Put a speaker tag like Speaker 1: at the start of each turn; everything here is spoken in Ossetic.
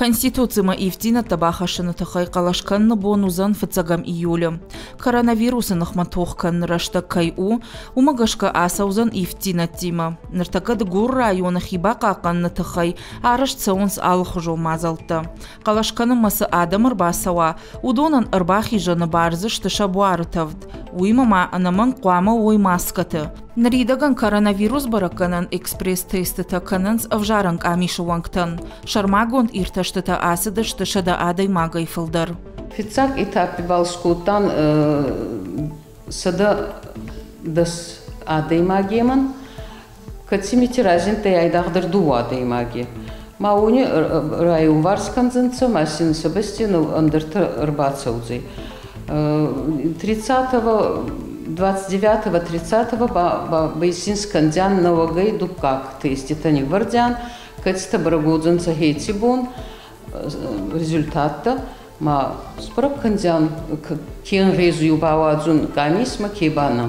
Speaker 1: Конституцимӕ ивддзинӕдтӕ бахӕссыны тыххӕй хъӕлӕс кӕныны бон уыдзӕн фыццӕгӕм июлы. Коронавирусы ныхмӕ тох кӕныны рӕстӕг кӕй у, уымӕ гӕсгӕ ацӕудзӕн ивддзинӕдтимӕ. Ныртӕккӕ Дыгуры районы хи бахъахъхъӕныны тыххӕй арӕзт цӕуынц алыхуызон мадзӕлттӕ. Хъӕлӕс кӕнынмӕ цы адӕм ӕрбацӕуа, уыдонӕн ӕрбахизӕны бардзысты сӕ буары тӕвд. Уыимӕ ма ӕнӕмӕнг хъуамӕ уой маскӕты. Ныридӕгӕн коронавирус бӕрӕггӕнӕн экспресс-тестытӕ кӕнынц ӕвзарӕн къамисы уӕнгтӕн. Сӕрмагонд иртӕстытӕ ацыдысты 100 адӕймагӕй фылдӕр.
Speaker 2: Фиццаг этапи бал скодтан 110 адӕймагемӕн, кӕцимити разиндтӕй айдагъдӕр дууӕ адӕймаги. Ма уони райуварс кӕндзӕнцӕ, ма син сӕ бӕсти ӕндӕртӕ ӕрбацӕудзӕй. 30-го 29-го 30-го ба исин скӕндзиан нӕуӕгӕй дуккаг теститӕ ниввӕрдзиан, кӕцитӕ бӕрӕг уодзӕнцӕ хеци бон результаттӕ ма сбӕрӕг кӕндзиан, ке ӕнгъезуй бауадзун къамисмӕ, ке ба нӕ.